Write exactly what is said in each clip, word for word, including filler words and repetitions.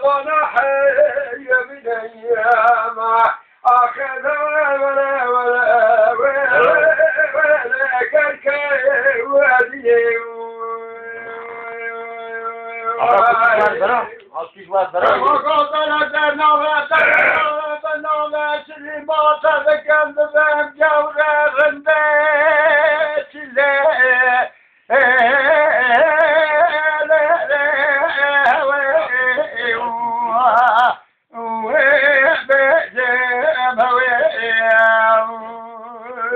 Ana heye bile yema. Axe de wele, wele, wele, wele, kerke wediye. Axa kuş var bera. Axa kuş var bera. Ama gazele dernave, dernave, dernave, çili mata de kendim gewre rinde çile.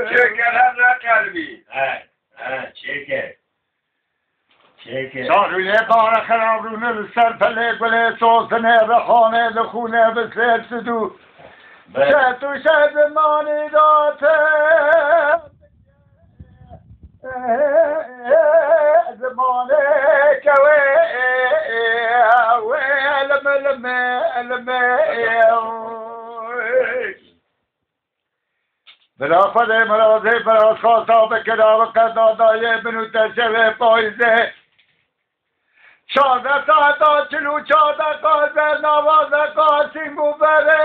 Çeker her ne kalbî. He, he, çeker. Çeker. Şarûlê bare xerab rûne li ser pelê gulê sozinê, rexanê li xûnê bi sêr sidû. Be. Şet û şezmanî date. Zimanê kewê wê lime, lime, lime. Bila Xwedê mirazê, bila xasa bikira, bi qeda dayê min û te şevê payîzê. Çardeh saeta çil û çar deqa zer nava zeqa sîng û berê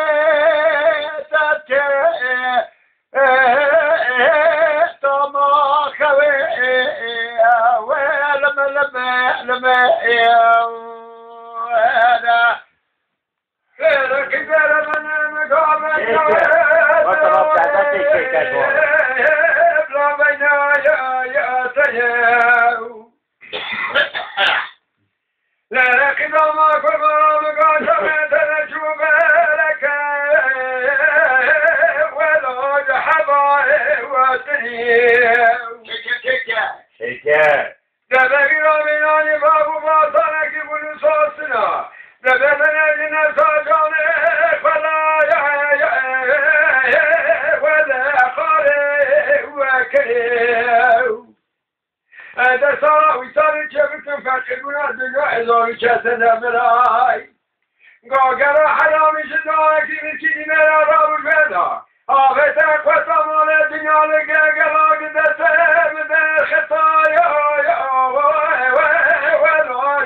te tama xewê wê lime, lime, lime. Şeker. Deve îro mînanî bav û basanekî bûn û sosina. Deve binêrîne sacanê xwe la ye, ye, ye, wele xalê we kirê. Ede sara wî sarê çevikin feqîrbûna dunya hezar û çend sene miray. Gagera heramî ji dawekî min kî dîmera rabû veda. Avête xwesta malê dinya li gegela gidete bi ber xeta ya, ya, we, we, we, we,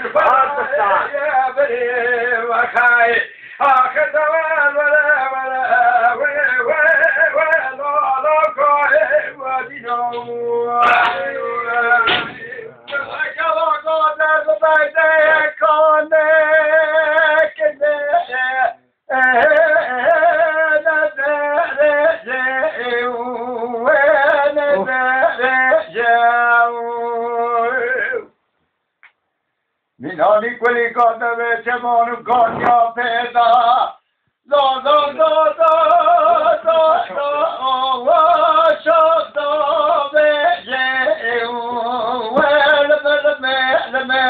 we, Ar bista. ya, berê, we, xay. Axete, we, we, we, we, we, we, la, la, ka, e, we, dîna, we, we, we. Mînanî kulîka devê çeman û kaniya pêda. Da, da, da, da, da, da, awa şada bêje, we lime, lime, lime.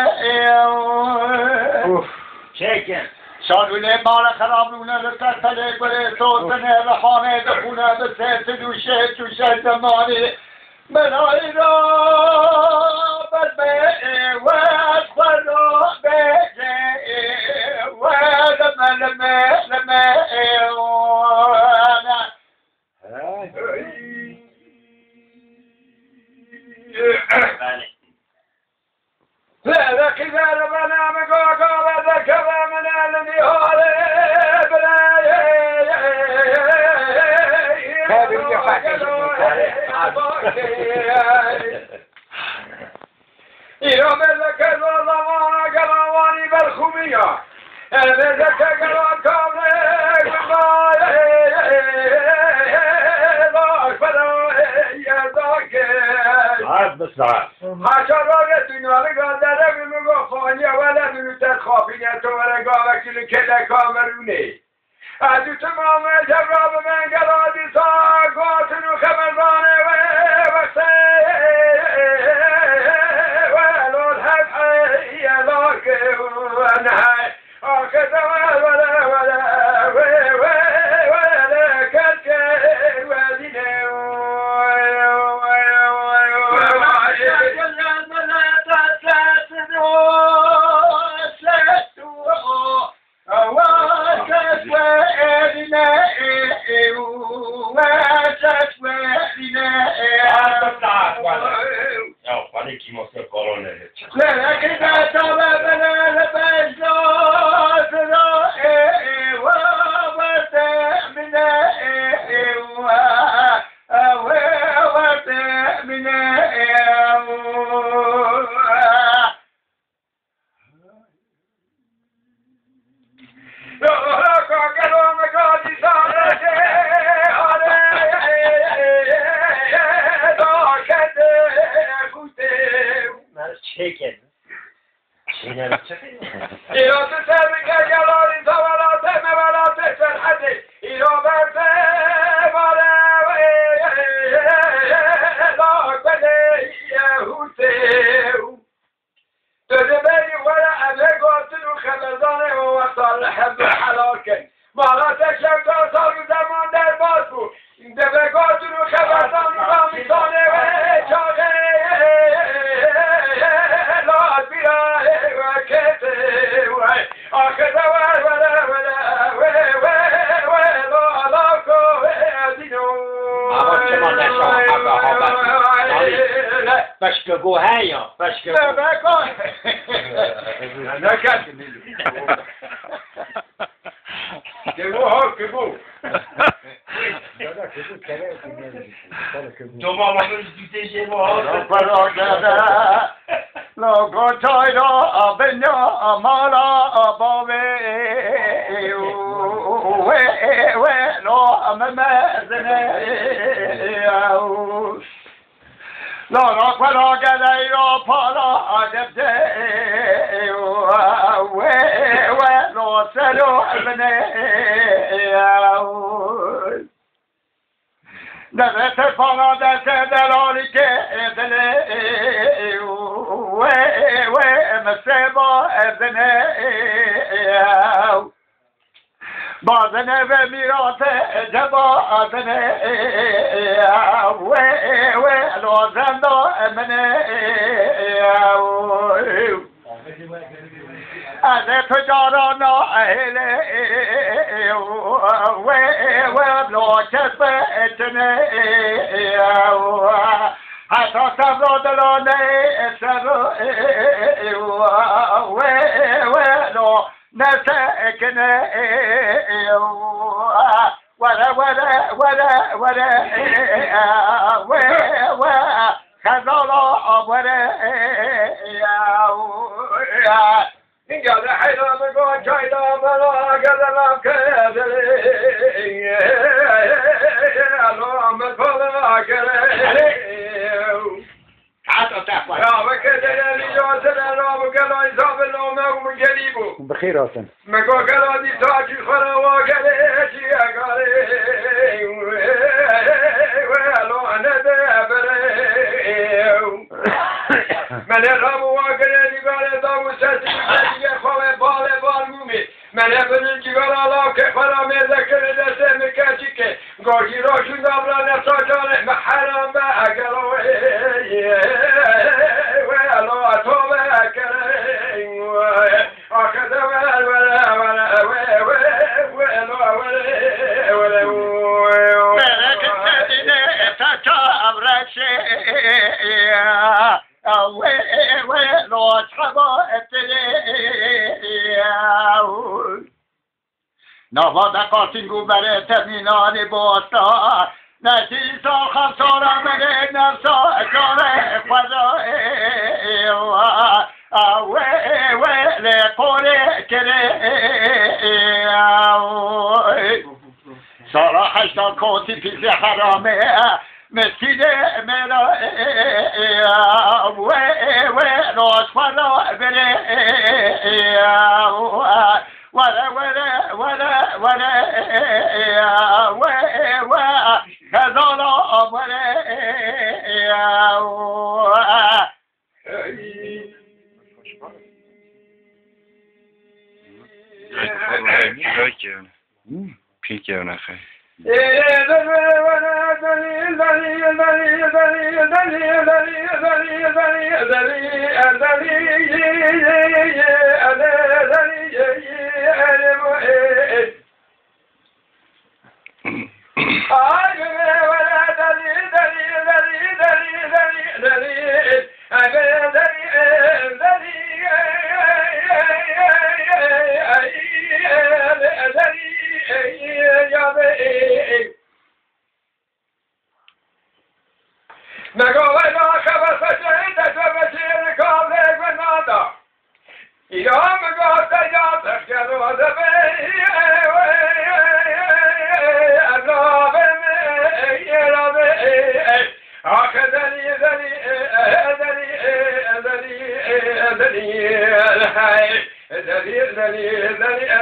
Uf. Çekin. Şarûlê male xerab rûne li ser pelê gurê sotinê, rehanê dixûne bi sêr û şêt û şeş zemanî. Melayî ra berbe wet xwe ra bêje we lime, lime, lime. Belê. Lê de qîzere bene min gaga ve dekeve min el nîhare bire. Tabii, yok, herkes. Îro mêzeke zor zamana gelawanî berxûmiya. Mêzeke gela kavle gundayê. Baş bela yerdake. Hard mısra. Haşa rave dünyalı gazere gümü gofanya wele dünü ter xapine tovere gavekili kele kamerune. Ez û tu Mamed Cebra bi me gela dîsa gotin û xemezanê wê wextê wê lol hev heye lak û nehey. Axete wele, wele, wele, wê, wê, wele, keske wedîne. Îro tu ser bike gelarî, te welatê me welatê serhedê. Îro berde bare wê da belê ye hûtê. Tu dibêjî were em hê gotin û xeberdanê we wexta li hemû helal kin. Mala te şewta sal û zeman derbas bû. Deve gotin û xeberdan û ramîsanê we çaxê la bîra we kete we. Axir de we were were we we we lo lo ko we dîno. Ama çima neşa hebe haber. Pişkego heya, pişkego. Deve ko. Ne geldi milli. Kego ha, kego. Dada kego kere kego. Dada kego. Doma baba üstü teyze bu ha. Paragada. Logo çayra abenya amala abawe. We we lo amemezne. Lo ro ko ro geley ro pala adebde. We we lo sero bine. Devete pala deste delalike dile. We we meseba ezine. Bazine ve mirate ceba azine. We we lo zenda emine. Ez ê tu carana hêlê. We we lo kes be çine. Heta sevra dilane ser. We we lo nesekine. Were were were were. We we xezala were. Hinga de heyra mi go çayda bela gere lam kere. Alo mi kola kere. Hata te xwe. Ya weke dere li yo dere la bu gelo îza bi lo me û min gerî bû. Bi xêr hatin. Me go gelo dîsa cî xwe re wa gele cî egare. We lo ne de bere. Me ne ra bu wa gele dîgare da bu sesî bu gele xwe we bale bal mûmê. Me ne binin cîgara lawke xwe ra mêze kire destê min keçike. Gojî rojûn dabra nefsa canê me heram be egero. We lo to be kere. Axe de were were were we we we lo were were. Bereket sedine tata avreşe. We we lo çaba etire. Nava de qasîn bû berê temînanî bosta. Nesî sal xemsara berê nefsa care xweza. We we lê qorê kirê. Sala heşta kotî pîsê heramê. Miskînê mêra. We we roşxwera berê. Were were were were. We we xezala were. Pîk ew nexe. Mega wela xeber xweşê te tu veşê li kavlê gwe nada. Îra min gote ya te xero de be. Evla be me, êra be. Axe derî, derî, derî, derî, derî, derî, hey.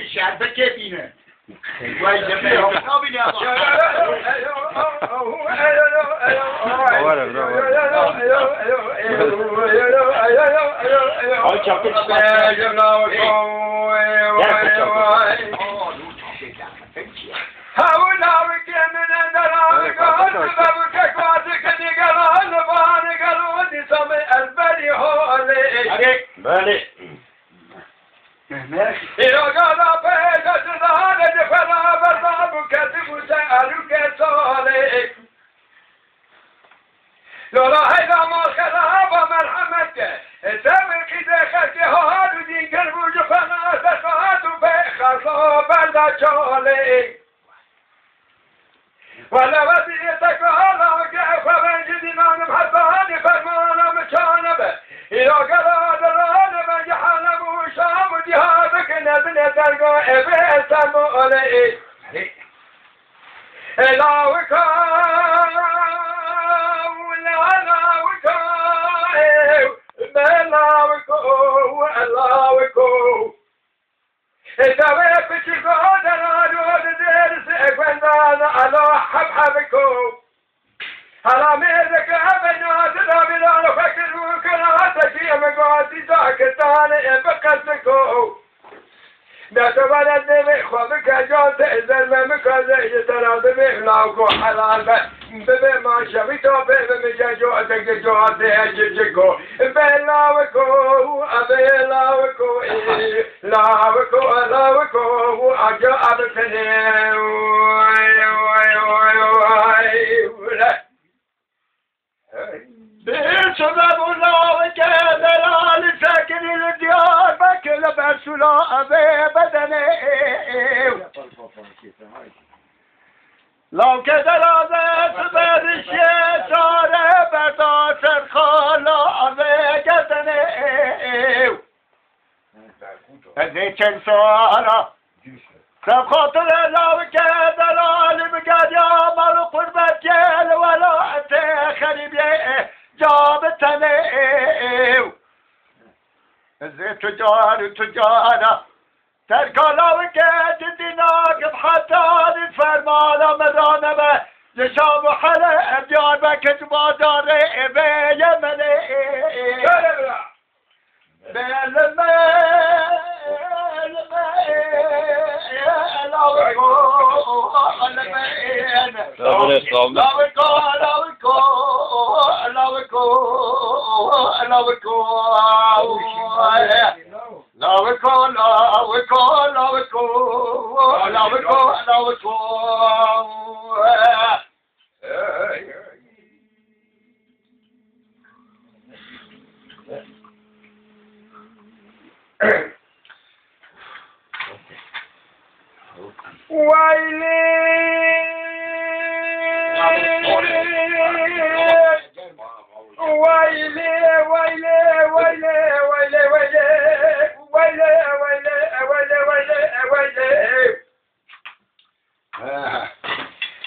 Belkî şerbekê bîne. Vay, cemê, nabîne ama. Ay, çapkın çıkar. Gel, kaçalım. Hew lawikê min e, delawika, sibebike ku dikinî gelo, li van gelo, dîsa min ez berî holê. Hadi. Belê. Îro gelo pêşe ji dane, ji xwe re berda bû, ketibû ser erûkê solê. Lola heyda mal xeraba merhemet ke. Tevqîdê xelkê hal û dîn kir bû ji xwe nase xat û pê xasa berda çalê. Wele wezîrê tekala ke xwe ben ji dînanim hetanî fermana min çane be. Îro gela delane ben cehennem û şam û cihad kine binê derga eve semolê. Lawika, lawika, be lawiko, lawiko. Dawê piçiko deralo li dêr se gwendana ala heb hebiko. Hala mêzeke eve nazi da bilal xwe kir û kira tekî em gazî da kitane e bi qesdiko. Destevere dêvê xwe bike case, zerme mikaze ji te re bibê lawko helal be. Bibê ma şevî topê bi min ce co, tek de co tê ciciko. Be lawiko, be lawiko, lawiko, lawiko, aca abi tenê. Bê sebeb û lawikê delal sekinî li Diyarbekir li ber sûla evê bedenê. Lawikê delal sibe rişyê çare berda ser xala evê gedenê. Ez ê çend sala ser xatirê lawikê delalî bigeriya mal û qurbetiyê li welatê xerîbiyê ca bitenê. Ez ê tucar û tucara terka lawikê cidî nakim heta di fermana min ranebe. Ji Şam û Heleb Diyarbekir ji bajarê vê Yemenê. Şöyle bira. Weylê! Weylê, weylê, weylê, weylê, weylê, weylê. Weylê, weylê, weylê, weylê, weylê.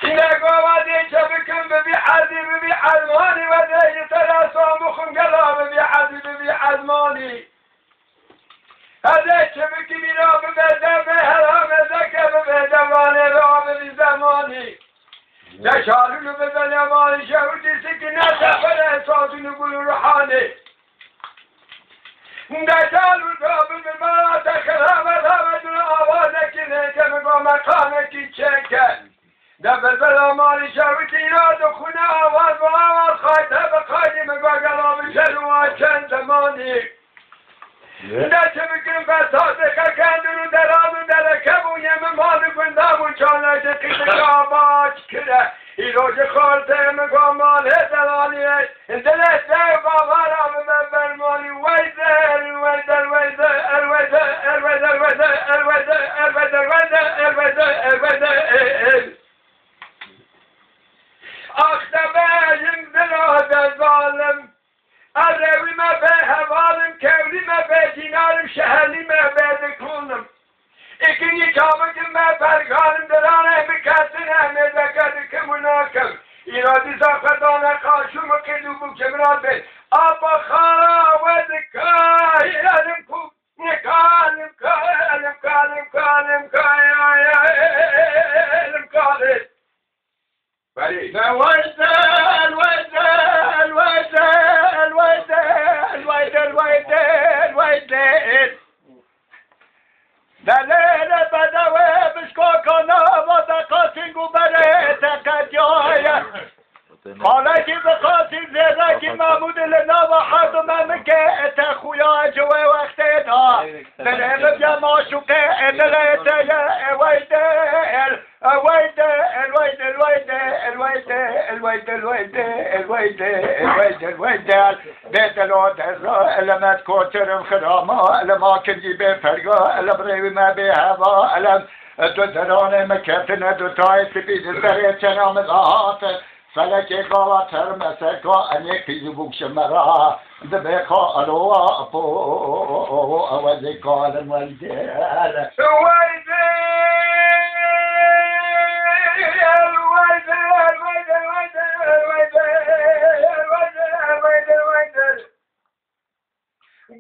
Îne gava dê çebikin bibî ezî, bibî ezmanî, ve dê ji te re samûxin gela bibî ezî, bibî ezmanî. Hede çebikî bîra bibe devê heramê zeke bibe devanê ra bibî zemanî. Deşalûlû bibe nemanî şewitî sikî ne sefere esasûnû gul û ruhanê. Deşalû da bibe mara te xirave rave dû avazekî neke bibe meqamekî çeke. De bilbila malî şewitî ya dixwîne awaz bi awaz, qayte bi qaydî min gogela bi şer û çend zemanî. De çi bikin fesad bi qekendin û deran û dereke bûye min mal û gunda bû çalecê qîtike abaç kire. Îro ji xaltê min go malê delaliyê. Dilê dev bavara bibe bermanî. Wey der, wey der, wey der, wey der, wey der, wey der, wey der, wey der, wey der, wey der, wey der, wey der, wey der, wey der. Ax te bejim dila de zalim. Ez rewî me bê hevalim, kewlî me bê dînarim, şehelî me bê dikonim. Îkinî çavikim me perganim, diranê bikesine mêzeke dikim û nakim. Îro dîsa xwe dane qaşû min qîd û bûkê min a dibê. Apa xara we dikay, elim ku, nika, elim ka, elim ka, elim ka, elim ka, ya, ya, elim ka. Berî. De weyde, el weyde, el weyde, el weyde, el weyde, el weyde, el weyde. Delêrê bedewê bişkokana va de qasîng û berê te qediyaye. Xalekî bi qasîng zêrekî Memûdê li nava herd du memikê te xuya ci wê wextê da. Dilê bibye maşûqê dilê te ye, e weyde, el, e weyde, el weyde, el weyde, el weyde, el weyde, el weyde, el weyde, el weyde, el weyde, el weyde. Bê delo derra, elemet koçerim xirama, elema kincî bê ferga, elem rêwî me bê heva, elem tu deranê me ketine du tayê sipî di serê çena min de hate. Felekê gava termeseka, enê qîz û bûk ji me ra dibê xalo wa po, ew ez ê kalim weydê. Weydê, weydê, weydê, weydê, weydê, weydê, weydê, weydê, weydê.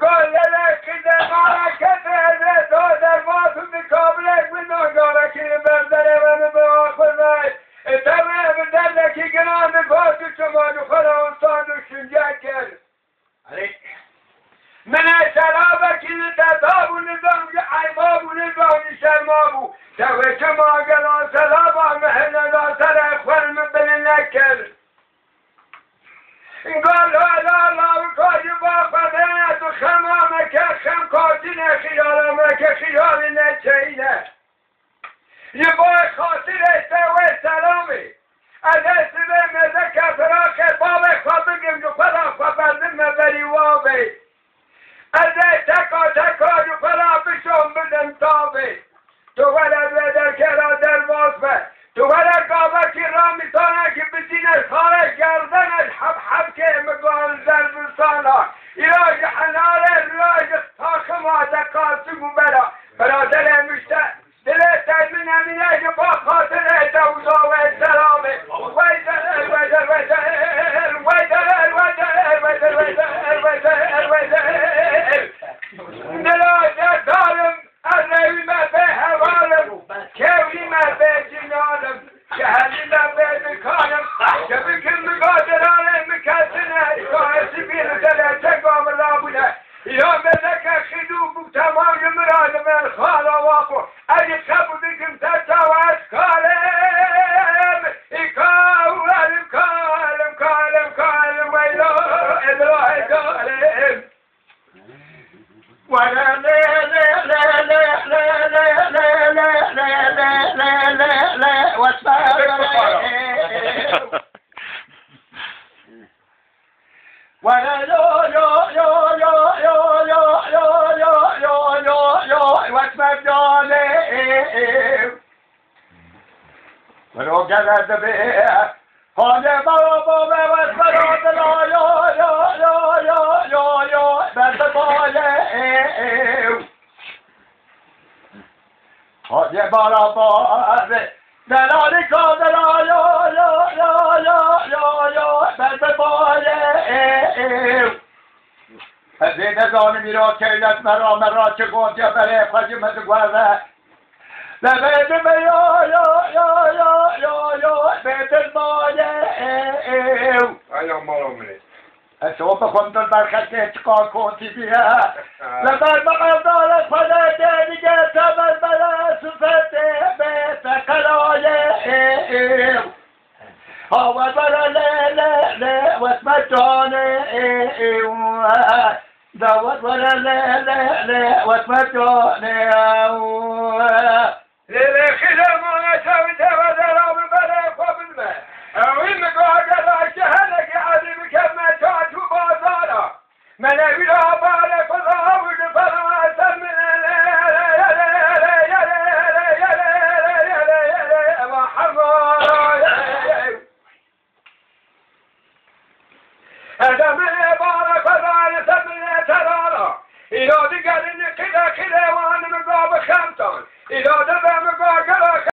Galelek de barekete de do dervat bi kabilek bi do galekî berderê ve bi axuzay. E tevre bi derdekî giran bi got çima xwe ra usta düşünce kir. Erê. Min e şerabekî li te dabû, nizam ji eyba bû, nizam ji şerma bû. Te wê çima gela şeraba mihine da serê xwe min bilî nekir. Galo la lawika ji ba xwe de tu xema meke xem katîne xiyala meke xiyalî ne çeyne. Ji bo xatirê te wê selamê. Ez ê sibê mêzeke firaqê bavê xwe bigim ji xwe ra xwe berdim me berî wavê. Ez ê teka teka ji xwe ra bişom bidim tavê. Tu were wê derkera derbas be. Tu were gavekî ramîtanekî bitîne sarê gerdene ji heb hebkê migan derbistana. Îro ji henarê riya ji taxima de qasib û bera. Beraderê mişte. Dilê te min emîne ji bo xatirê te û dawê selamê. Wey derer, wey der, wey der, wey derer, wey der, wey der, wey der, wey der. Dila te dalim, ez rêwî me bê hevalim, kêwî me bê cinalim, şeherî me bê dikanim, şebikim mi gadirane mi kesine, şahesi bir dele çeka mi labune. Ya meleke xidû bû temam ji min re li min xala wa xwe. Ez jî qebûl dikim te çawa ez kalim. Î kalim, kalim, kalim, kalim, weylo, edra, kalim. Were lê, lê, lê, wesme. Were yo, yo, yo, wesme canê. Wero gele dibe. Hale baba be wesme dila yo, yo, yo, berde bale. Hale bala bale. Delalî ka dela yo, yo, yo, berde bale. Ez ê nezanim îro keylet me ra, me ra çi gotiye berê xwe ji min diguhere. Lebê dime yo, yo, yo, bêdil maye. Ay, aman, aman. Ez o bi xwe min berxetê çiqa kotî bîye. Li ber min evdare xwedê tê dige teber bere sifetê bê te qelayê. Ha we bere lê, lê, lê, wesme canê. Da we bere lê, lê, lê, wesme canê. Lê, lê, xîle mane çav